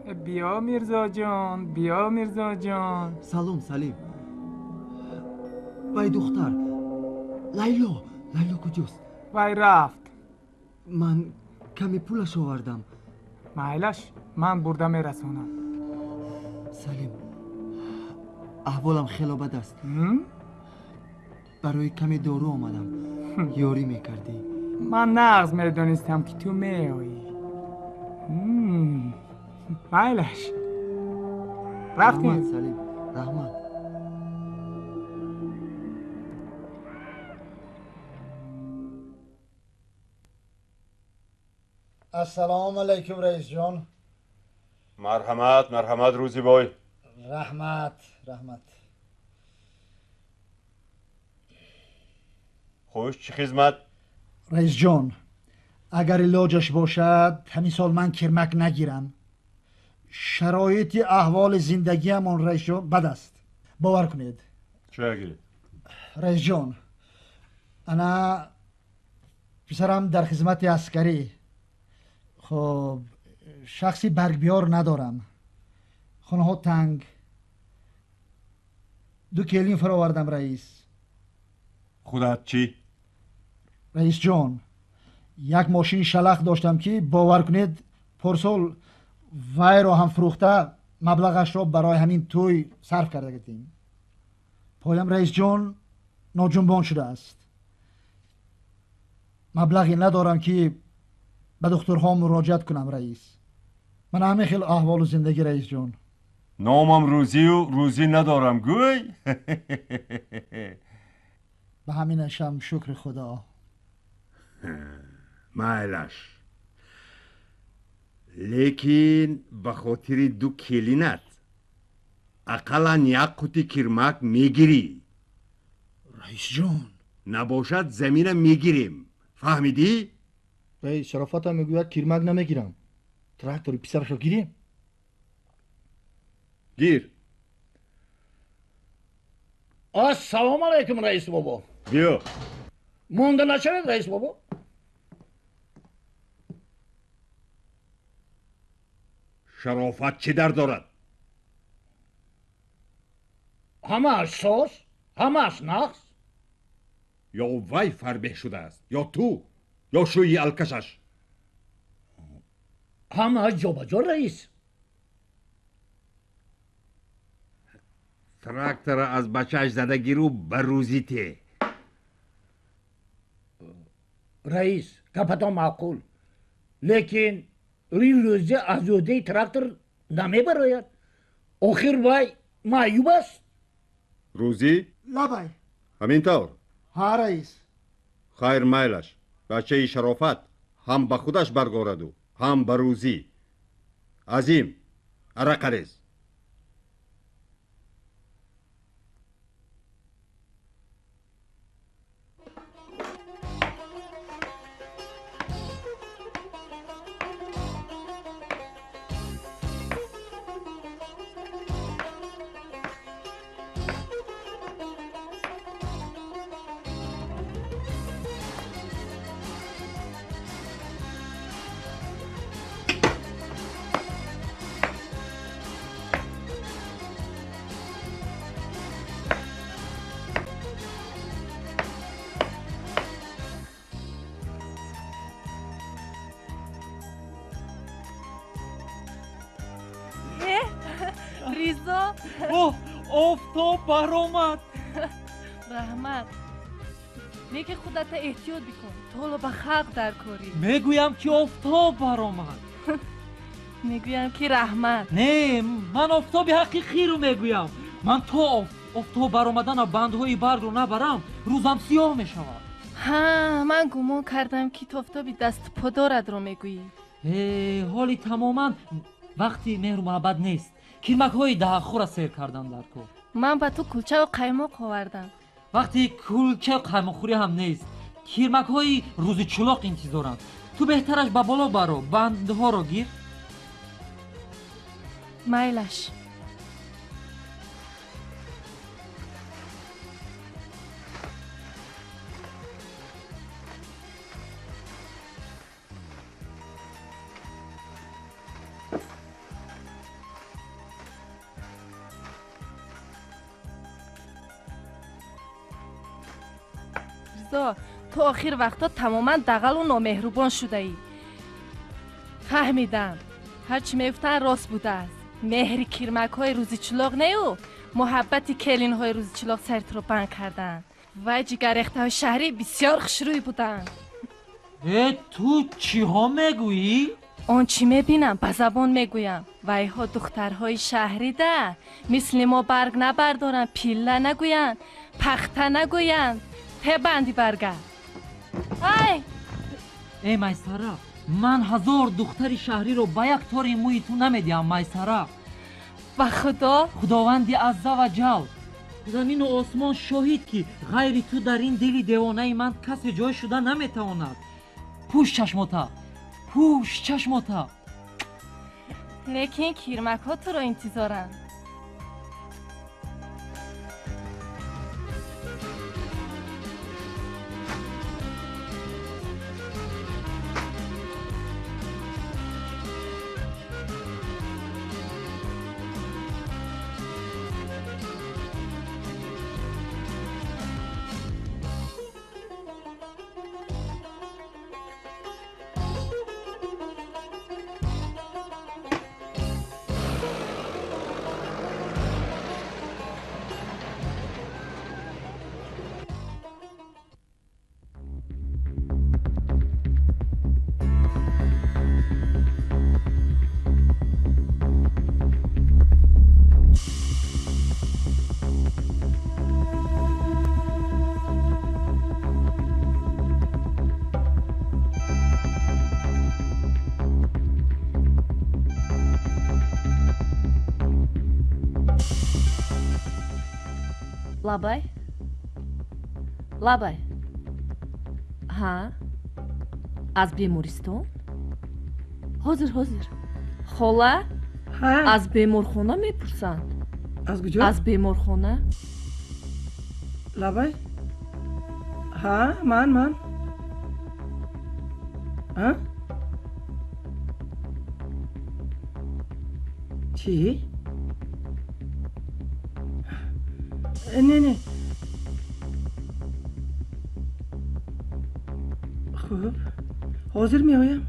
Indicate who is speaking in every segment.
Speaker 1: Биё, Мирзоҷон, биё, Мирзоҷон.
Speaker 2: Салом, Салим. Вай духтар Лайло, Лайло куҷост?
Speaker 1: Вай рафт.
Speaker 2: Ман каме пулаш овардам.
Speaker 1: Майлаш, ман бурда мерасонам.
Speaker 2: Салим, аҳволам хело бад аст. Барои каме дору омадам. Ёрӣ мекардӣ.
Speaker 1: Ман нағз медонистам, ки ту меоӣ. Майлаш, рафтем.
Speaker 2: Раҳмат, Салим, раҳмат.
Speaker 3: Ассалому алайкум, раисҷон.
Speaker 4: Марҳамат, марҳамат, Рӯзибой.
Speaker 3: Раҳмат, раҳмат.
Speaker 4: Хуш, чӣ хизмат?
Speaker 3: Раисҷон, агар илоҷаш бошад, ҳамин сол ман кирмак нагирам. Шароити аҳволи зиндагиамон, раисҷон, бад аст, бовар кунед.
Speaker 4: Чӣ гиред?
Speaker 3: Раисҷон, ана писарам дар хизмати аскарӣ. Хоб, шахси баргбиёр надорам, хонаҳо танг. Ду келин фаровардам, раис.
Speaker 4: Худат чӣ?
Speaker 3: Раисҷон, як мошини шалақ доштам, ки бовар кунед, порсол вайро ҳам фурӯхта, маблағашро барои ҳамин тӯй сарф карда гирдем. Поям, раисҷон, ноҷунбон шудааст. Маблағе надорам, ки ба духтурҳо муроҷиат кунам, раис. Ман ҳамин хел аҳволу зиндагӣ, раисҷон.
Speaker 4: Номам Рӯзию рӯзӣ надорам, гӯй.
Speaker 3: Ба ҳаминашам шукри Худо.
Speaker 4: Майлаш, лекин ба хотири ду келинат ақаллан як қути кирмак мегирӣ.
Speaker 3: Раисҷон.
Speaker 4: Набошад, замина мегирем, фаҳмидӣ?
Speaker 5: Раис, Шарофатам мегӯяд, кирмак намегирам, трактори писарашро гирем.
Speaker 4: Гир.
Speaker 6: Ассалому алайкум, раис бобо.
Speaker 4: Биё.
Speaker 6: Монда нашавед, раис бобо.
Speaker 4: Шарофат чӣ дар дорад?
Speaker 6: Ҳамааш соз, ҳамааш нағз.
Speaker 4: Ё вай фарбеҳ шудааст, ё ту, ё шӯи алкашаш.
Speaker 6: Ҳамааш ҷобаҷо, раис.
Speaker 4: Трактора аз бачааш зада гиру ба Рӯзӣ те.
Speaker 6: Раис, гапатон маъқул, лекин ин Рӯзӣ аз ӯҳдаи трактор намебарояд. Охир вай маъюб аст.
Speaker 4: Рӯзӣ?
Speaker 3: Лабай.
Speaker 4: Ҳамин тавр?
Speaker 3: Ҳа, раис.
Speaker 4: Хайр, майлаш, бачаи Шарофат ҳам ба худаш баргораду, ҳам ба Рӯзӣ. Азим, арақарез.
Speaker 7: Ризо.
Speaker 8: Оҳ, офтоб баромад.
Speaker 7: Раҳмат, лекин худата эҳтиёт бикун, ту ҳоло ба халқ дар корӣ.
Speaker 8: Мегӯям, ки офтоб баромад.
Speaker 7: Мегӯям, ки раҳмат.
Speaker 8: Не, ман офтоби ҳақиқиро мегӯям. Ман то офтоб баромадана бандҳои баргро набарам, рӯзам сиёҳ мешавад.
Speaker 7: Ҳа, ман гумон кардам, ки ту офтоби дасту подорадро мегӯӣ.
Speaker 8: Э, ҳоли тамоман вақти меҳру муҳаббат нест. Кирмакҳои даҳахӯра сер кардам дар кор.
Speaker 7: Ман ба ту кулчаву қаймоқ овардам.
Speaker 8: Вақти кулчаю қаймоқхӯрӣ ҳам нест. Кирмакҳои Рӯзи Чулоқ интизоранд. Ту беҳтараш ба боло баро, бандҳоро гир.
Speaker 7: Майлаш. Мирзо, ту охир вақтҳо тамоман дағалу номеҳрубон шудаӣ. Фаҳмидам, ҳарчи мегуфтанд рост будааст. Меҳри кирмакҳои рӯзичилоқ нею, муҳаббати келинҳои рӯзичилоқ сари туро банд карданд. Вай ҷигаррехтаҳои шаҳрӣ бисёр хушрӯй буданд.
Speaker 8: Э, ту чиҳо мегӯӣ?
Speaker 7: Он чӣ мебинам, ба забон мегӯям. Вайҳо духтарҳои шаҳрида, мисли мо барг набардоранд, пилла нагӯянд, пахта нагӯянд. Тебанди барга. Ай!
Speaker 8: Э, Майсара, ман 1000 духтари шаҳриро ба як тори мӯи ту намедиҳам, Майсара.
Speaker 7: Ба Худо?
Speaker 8: Худованди азза ва ҷал, замину осмон шоҳид, ки ғайри ту дар ин дили девонаи ман касе ҷой шуда наметавонад. Пӯш чашмота, пӯш чашмота.
Speaker 7: Лекин кирмакҳо туро интизоранд.
Speaker 9: Лабай, лабай. Ҳа, аз бемористон? Ҳозир, ҳозир. Хола, аз беморхона мепурсанд.
Speaker 10: Аз куҷо?
Speaker 9: Аз беморхона.
Speaker 10: Лабай, ҳа, ман, ман. А? Чӣ? Не, не. Хуб, ҳозир меоям.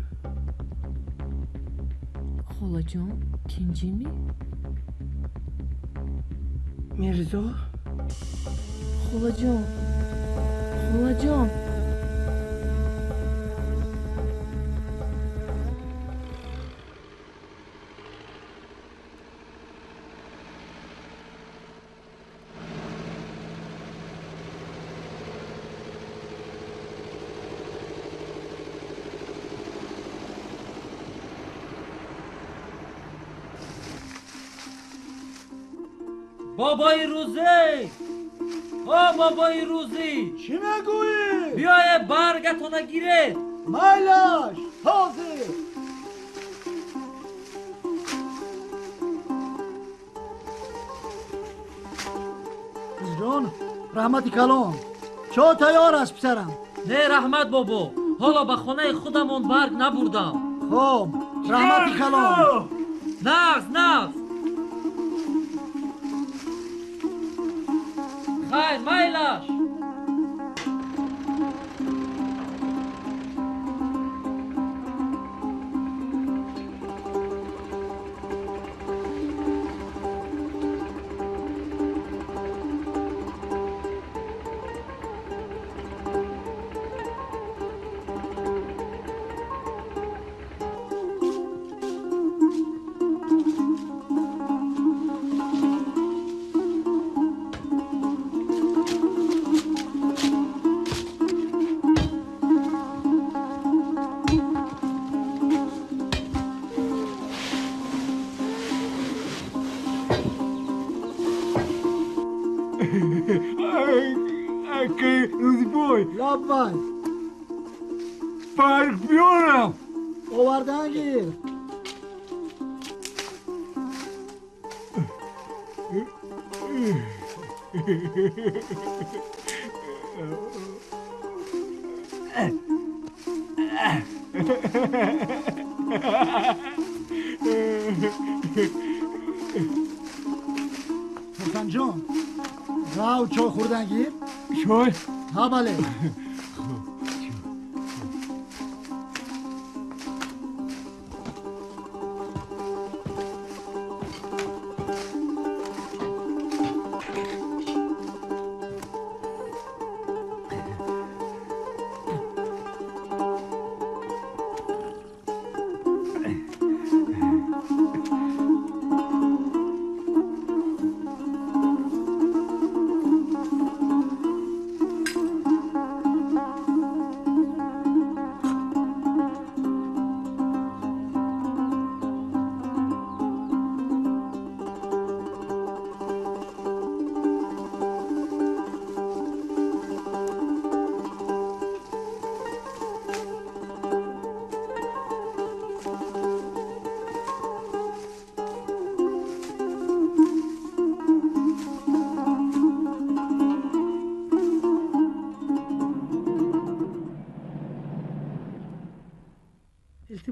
Speaker 9: Холаҷон, тинҷимӣ?
Speaker 10: Мирзо?
Speaker 9: Холаҷон, холаҷон.
Speaker 8: Бобои Рӯзӣ, о бобои Рӯзӣ!
Speaker 3: Чӣ мегӯӣ?
Speaker 8: Биёе баргатона гиред.
Speaker 3: Майлаш, ҳозир. Ҷон, раҳмати калон. Чо тайёр аст, писарам?
Speaker 8: Не, раҳмат, бобо, ҳоло ба хонаи худамон барг набурдам.
Speaker 3: Хоб, раҳмати калон.
Speaker 8: Нағз, нағз. Хайр, майлаш.
Speaker 3: Лаббай.
Speaker 1: Барг биёрам.
Speaker 3: Овардан гир. Хурсандҷон, рав, чой хӯрдан гир.
Speaker 1: Чой?
Speaker 3: Ҳа, бале.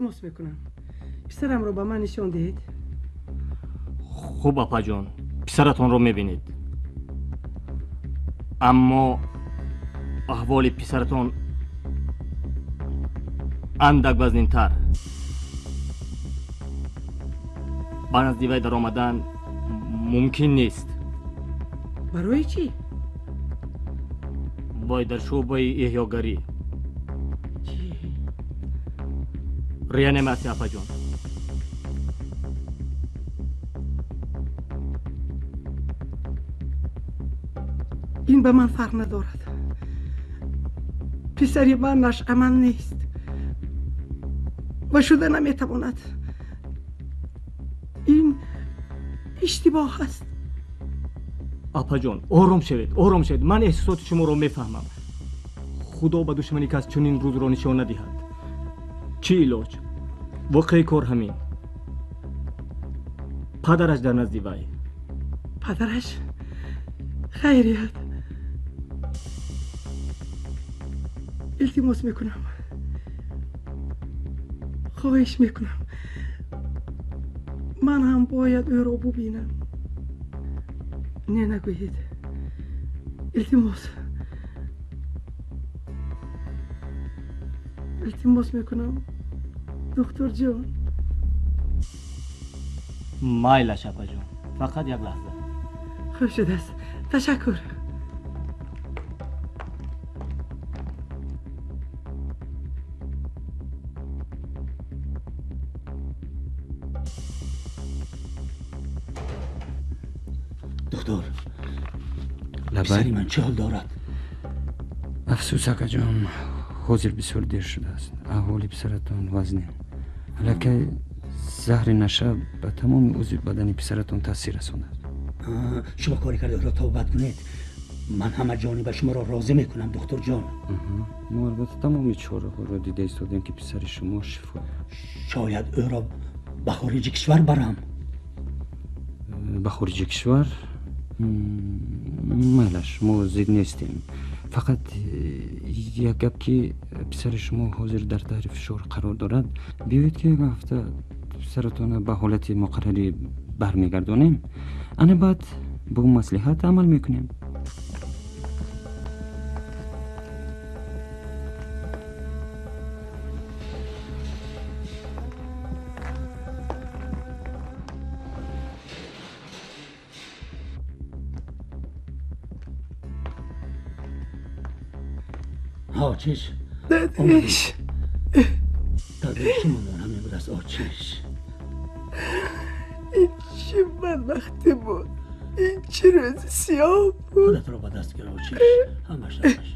Speaker 10: Илтимос мекунам, писарамро ба ман нишон диҳед.
Speaker 11: Хуб, апаҷон, писаратонро мебинед, аммо аҳволи писаратон андак вазнинтар. Ба назди вай даромадан мумкин нест.
Speaker 10: Барои чӣ?
Speaker 11: Вай дар шӯъбаи эҳёгарӣ, реаниматсия, апаҷон.
Speaker 10: Ин ба ман фарқ надорад. Писари ман нашъаман нест ва шуда наметавонад. Ин иштибоҳ аст.
Speaker 11: Апаҷон, ором шавед, ором шавед. Ман эҳсосоти шуморо мефаҳмам. Худо ба душмани кас чунин рӯзро нишон надиҳад. Чӣ илоҷ? Воқеи кор ҳамин. Падараш дар назди вай.
Speaker 10: Падараш? Хайрият. Илтимос мекунам, хоҳиш мекунам, ман ҳам бояд ӯро бубинам. Не нагӯед, илтимос, илтимос мекунам, духтурҷон.
Speaker 11: Майлаш, апаҷон, фақат як лаҳза.
Speaker 10: Хуб шудааст, ташаккур.
Speaker 6: Доктор, писари ман чӣ ҳол дорад?
Speaker 12: Афсӯс, акаҷон, ҳозир бисёр дер шудааст. Аҳволи писаратон вазнин. Аллакай заҳри наша ба тамоми узви бадани писаратон таъсир расондааст.
Speaker 6: Шумо коре карда ӯро табобат кунед. Ман ҳама ҷониба шуморо розӣ мекунам, духтурҷон.
Speaker 12: Мо албатта тамоми чораҳоро дида истодем, ки писари шумо шифо.
Speaker 6: Шояд ӯро ба хориҷи кишвар барам.
Speaker 12: Ба хориҷи кишвар? Майлаш, мо зид нестем. Фақат як гап, ки писари шумо ҳозир дар таҳри фишор қарор дорад. Биёед, ки як ҳафта писаратонро ба ҳолати муқаррарӣ бармегардонем, ана баъд бо маслиҳат амал мекунем.
Speaker 6: Очиш,
Speaker 10: дадиш.
Speaker 6: Дадиш, шумомон ҳамин будааст, очиш.
Speaker 10: Ин чӣ бадбахтӣ буд, ин чӣ рӯзи сиёҳ буд.
Speaker 6: Худатро ба даст гир, очиш. Ҳамаш, ҳамаш.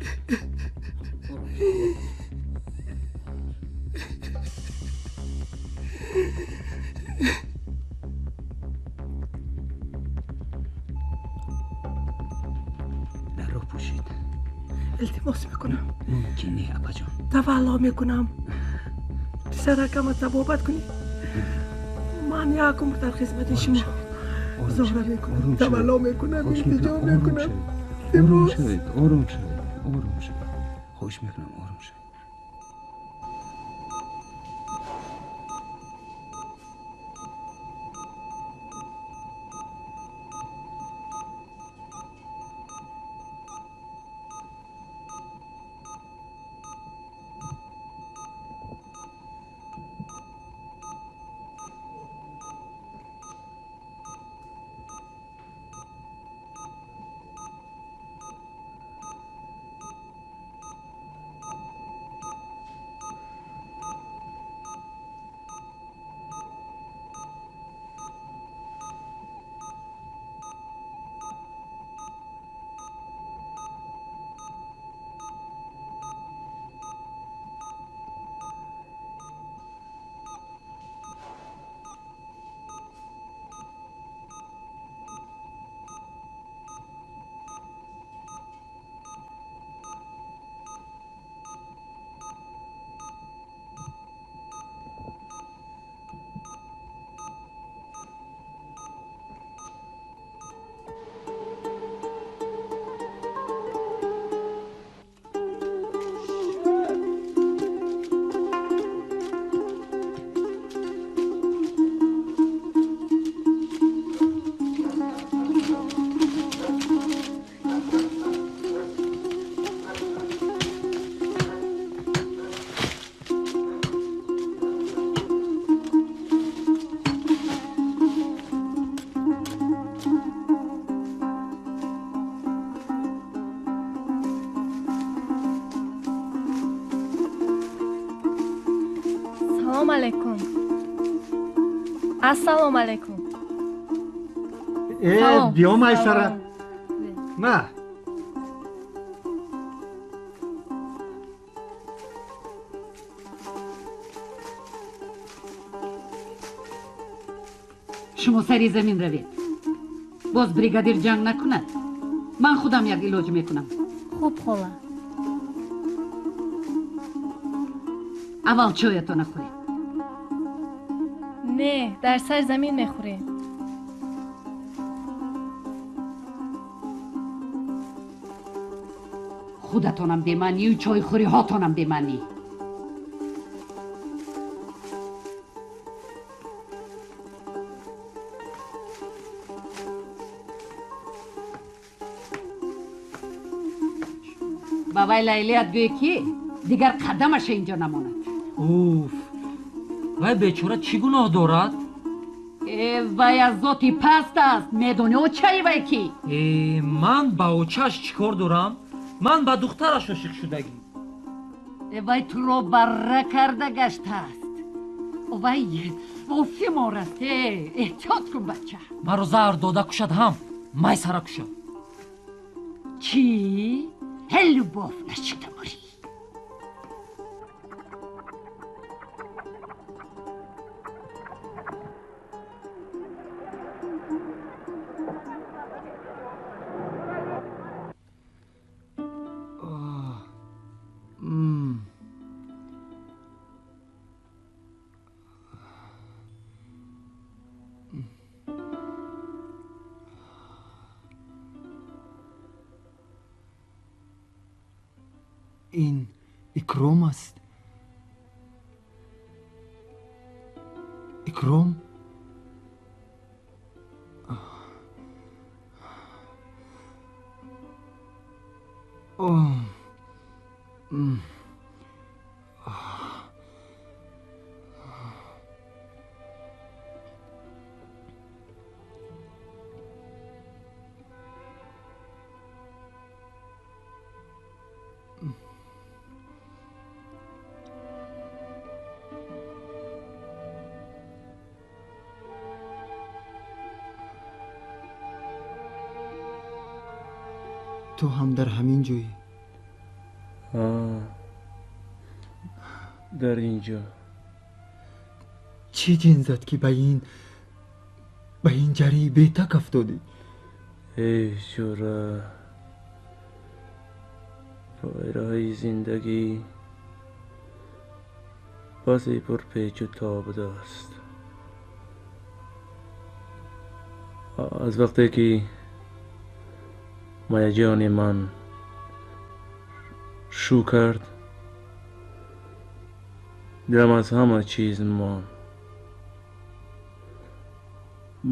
Speaker 12: Дарро пӯшид.
Speaker 10: Илтимос мекунам.
Speaker 12: Мумкин не, апаҷон.
Speaker 10: Тавалло мекунам, писаракама табобат кунед. Ман як умр дар хизмати шумо. Зора мекунам, тавалло мекунам, илтиҷо мекунам.
Speaker 12: Ором шавед, ором шавед, ором шавед. Хоҳиш мекунам, ором шавед.
Speaker 7: Ассалому алайкум.
Speaker 2: Э, биё, Майсара. Ма.
Speaker 13: Шумо сари замин равед. Боз бригадир ҷанг накунад. Ман худам як илоҷ мекунам.
Speaker 14: Хуб, хола.
Speaker 13: Аввал чоятона хӯред.
Speaker 7: Не, дар сар замин мехӯрем.
Speaker 13: Худатонам бемаънию чойхӯриҳотонам бемаънӣ. Ба вай Лайлият гӯе, ки дигар қадамаша инҷо намонад.
Speaker 8: Уф, вай бечора чӣ гуноҳ дорад?
Speaker 13: Э, вай аз зоти паст аст. Медонӣ, очаи вай кӣ?
Speaker 8: Э, ман ба очааш чӣ кор дорам? Ман ба духтараш ошиқ шудагӣ.
Speaker 13: Э, вай туро барра карда гаштааст. Вай офимор аст. Э, эҳтиёт кун, бача.
Speaker 8: Маро заҳр дода кушад ҳам Майсара кушад.
Speaker 13: Чӣ? Ҳел, любовь нашида мурӣ.
Speaker 2: Ин Икром аст. Икром. Ту ҳам дар ҳамин ҷоӣ?
Speaker 11: Дар ин ҷо.
Speaker 2: Чӣ ҷин зад, ки ба ин ҷарии бетак афтодӣ?
Speaker 11: Эй ҷура, поираҳои зиндагӣ басе пурпечу тоб будааст. Аз вақте ки маяҷони ман шу кард, дилам аз ҳама чиз монд.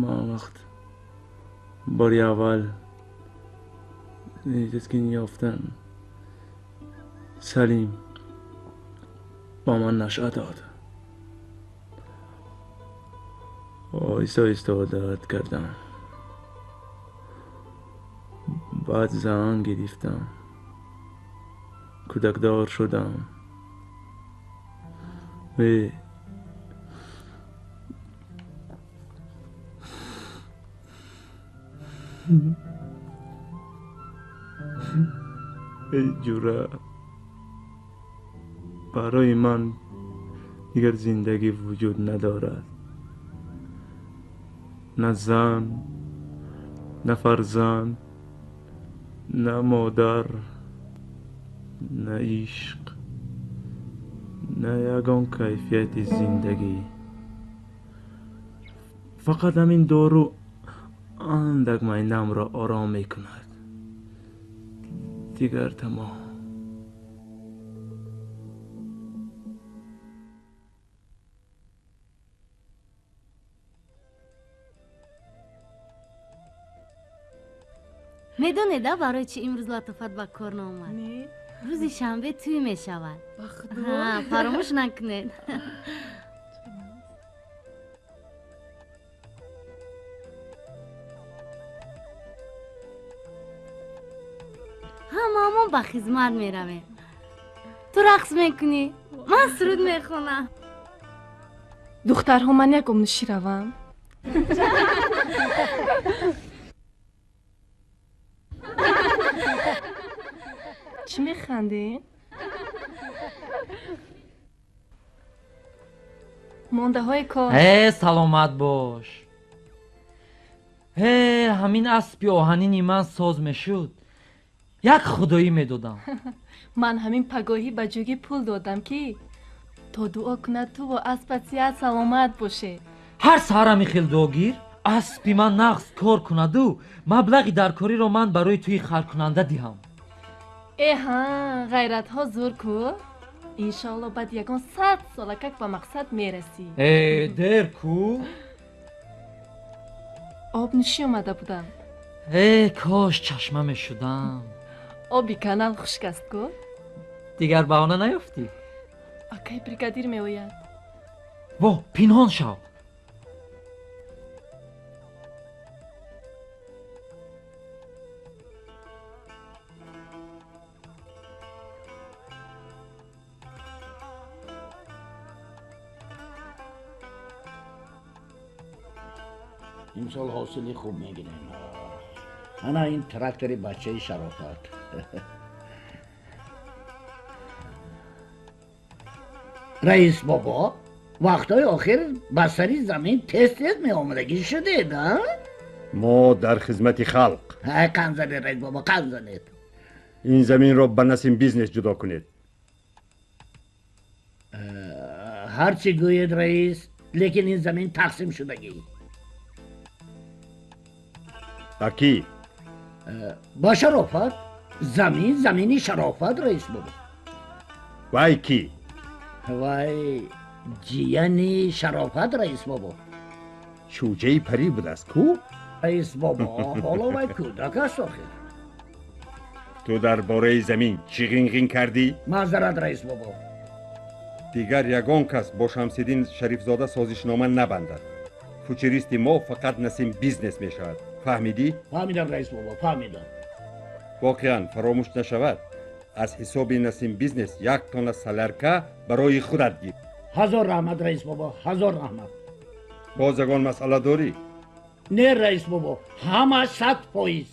Speaker 11: Ман вақт бори аввал таскин ёфтан Салим ба ман нашъа дод. Оҳиста оҳиста одат кардам. Баъд зан гирифтам, кӯдакдор шудам. Э, эй ҷура, барои ман дигар зиндагӣ вуҷуд надорад. На зан, на фарзанд, на модар, на ишқ, на ягон кайфияти зиндагӣ. Фақат ҳамин дору андак майнамро ором мекунад. Дигар тамом.
Speaker 14: Медонеда, барои чӣ имрӯз Латофат ба кор наомад? Рӯзи шанбе тӯй мешавад. Фаромӯш накунед. Ҳамаамон ба хизмат меравем. Ту рақс мекунӣ, ман суруд мехонам.
Speaker 7: Духтарҳо, ман як гумнушӣ равам. Чӣ механдед? Мондаҳои кор.
Speaker 8: Э, саломат бош. Э, ҳамин аспи оҳанини ман соз мешуд, як худоӣ медодам.
Speaker 7: Ман ҳамин пагоҳӣ ба ҷугӣ пул додам, ки то дуо кунад ту бо аспат сиҳат саломат бошед.
Speaker 8: Ҳар саҳар ҳамин хел дуогир аспи ман нағз кор кунаду маблағи даркориро ман барои тӯи харкунанда диҳам.
Speaker 7: Э ҳа, ғайратҳо зур ку. Иншоалло, баъд ягон 100 солакак ба мақсад мерасӣ.
Speaker 8: Э, дер ку.
Speaker 7: Об нӯшӣ омада будам.
Speaker 8: Э, кош чашма мешудам.
Speaker 7: Оби канал хушк аст ку.
Speaker 8: Дигар баҳона наёфтӣ?
Speaker 7: Акай бригадир меояд.
Speaker 8: Во, пинҳон шав.
Speaker 6: Имсол ҳосили хуб мегирем. Ана ин трактори бачаи Шарофат. Раис бобо, вақтҳои охир ба сари замин тез тез меомадагӣ шудед, а?
Speaker 4: Мо дар хизмати халқ.
Speaker 6: Ҳай, қанд занед, раис бобо, қанд занед.
Speaker 4: Ин заминро ба Насим Бизнес ҷудо кунед.
Speaker 6: Ҳар чӣ гӯед, раис, лекин ин замин тақсим шудагӣ.
Speaker 4: Ба кӣ?
Speaker 6: Ба Шарофат. Замин замини Шарофат, раис бобо.
Speaker 4: Вай кӣ?
Speaker 6: Вай ҷияни Шарофат, раис бобо.
Speaker 4: Чӯҷаи парӣ будааст ку?
Speaker 6: Раис бобо, ҳоло вай кӯдак аст охир.
Speaker 4: Ту дар бораи замин чӣ ғинғин кардӣ?
Speaker 6: Маъзарат, раис бобо.
Speaker 4: Дигар ягон кас бо Шамсиддин Шарифзода созишнома набандад. Фучуристи мо фақат Насим Бизнес мешавад. Фаҳмидӣ?
Speaker 6: Фаҳмидам, раис бобо, фаҳмидам.
Speaker 4: Воқеан фаромӯш нашавад, аз ҳисоби Насим Бизнес як тонна солярка барои худат гир.
Speaker 6: Ҳазор раҳмат, раис бобо, ҳазор раҳмат.
Speaker 4: Боз ягон масъала дорӣ?
Speaker 6: Не, раис бобо, ҳама 100%.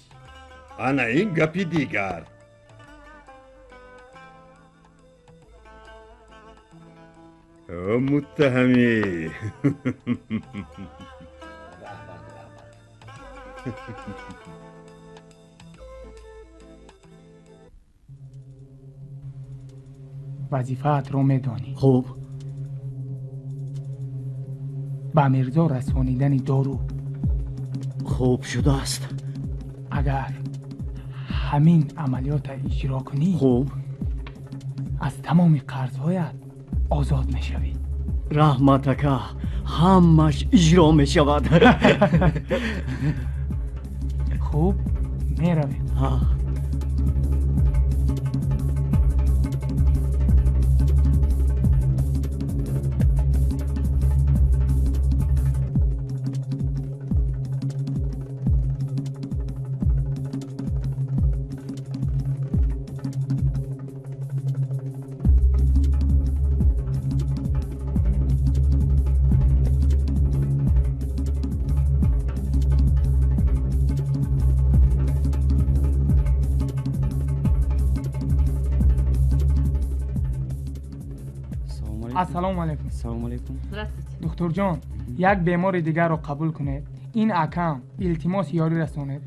Speaker 4: Ана ин гапи дигар. О, муттаҳамӣ.
Speaker 1: Вазифаатро медонӣ.
Speaker 11: Хуб.
Speaker 1: Ба Мирзо расонидани дору.
Speaker 11: Хуб шудааст.
Speaker 1: Агар ҳамин амалиёта иҷро кунӣ,
Speaker 11: хуб,
Speaker 1: аз тамоми қарзҳоят озод мешавӣ.
Speaker 11: Раҳмат, ака, ҳамаш иҷро мешавад.
Speaker 1: Хуб, меравем. Ассалому алайкум.
Speaker 12: Салому алайкум.
Speaker 9: Здравствуйте.
Speaker 1: Духтурҷон, як бемори дигарро қабул кунед. Ин акам, илтимос, ёрӣ расонед.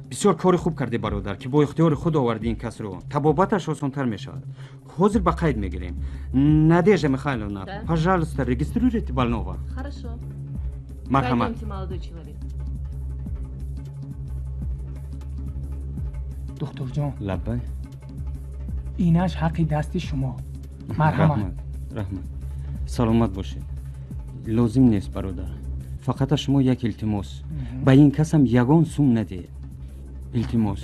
Speaker 12: Бисёр кори хуб кардӣ, бародар, ки бо ихтиёри худ овардӣ ин касро. Табобаташ осонтар мешавад. Ҳозир ба қайд мегирем. Надежда Михайловна,
Speaker 9: Да.
Speaker 12: пожалуйста, регистрируйте больного.
Speaker 9: Хорошо.
Speaker 12: Марҳамат.
Speaker 9: Пойдемте, молодой человек.
Speaker 1: Духтурҷон,
Speaker 12: Лаббай.
Speaker 1: Инаш ҳаққи дасти шумо. Марҳамат.
Speaker 12: Раҳмат, раҳмат. Саломат бошед. Лозим нест, бародар. Фақат аз шумо як илтимос. Ба ин касам ягон сум надиҳед. Илтимос.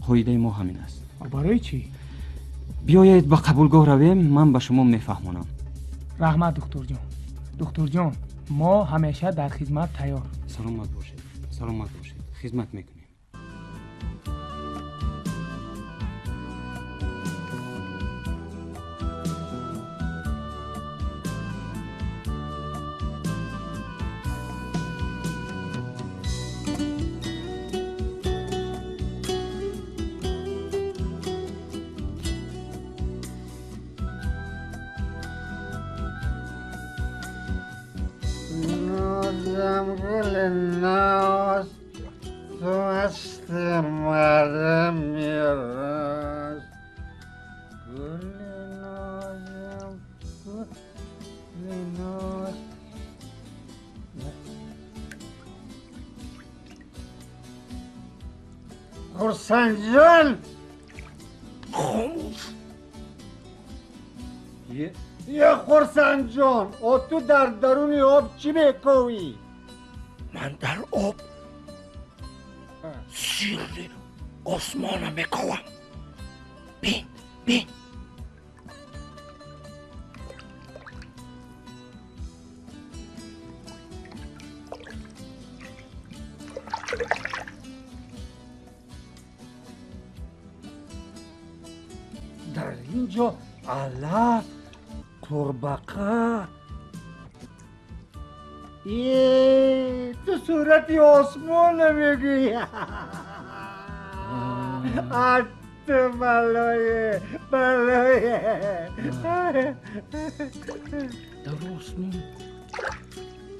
Speaker 12: Қоидаи мо ҳамин аст.
Speaker 1: Барои чӣ?
Speaker 12: Биёед ба қабулгоҳ равем, ман ба шумо мефаҳмонам.
Speaker 1: Раҳмат, духтурҷон. Духтурҷон, мо ҳамеша дар хизмат тайёр.
Speaker 12: Саломат бошед, саломат бошед. Хизмат мекунем.
Speaker 4: Ноз, ту масти мардами рост. Гули нозам, гули ноз. Хурсандҷон,
Speaker 6: хомӯш.
Speaker 4: Е, Хурсандҷон, о ту дар даруни об чӣ мековӣ?
Speaker 6: Ман дар об сирри осмона мековам. Бин, бин.
Speaker 4: Дар ин ҷо алаф, қурбақа. Е, ту сурати осмона мегӯӣ. Ат балое, балое.
Speaker 6: Дар осмон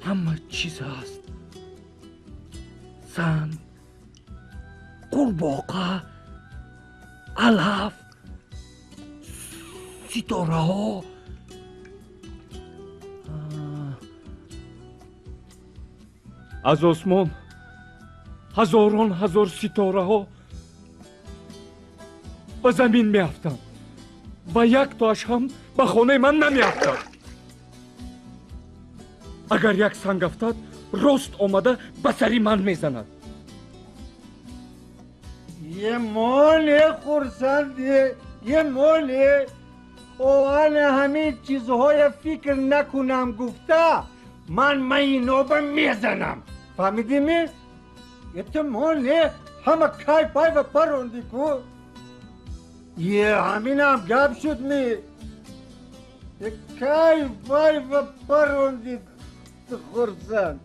Speaker 6: ҳама чиз ҳаст: зан, қурбоқа, алаф, ситораҳо.
Speaker 11: Аз осмон ҳазорон ҳазор ситораҳо ба замин меафтанд ва яктоаш ҳам ба хонаи ман намеафтад. Агар як санг афтад, рост омада ба сари ман мезанад.
Speaker 4: Е моле, Хурсанд, е моле, оана ҳамин чизҳоя фикр накунам гуфта, ман майиноба мезанам. Фаҳмидӣ ми? Это моле, ҳама кай пайва паронди ку. Е, ҳаминам гап шуд ми? Е, кай пайва паронди, Хурсанд.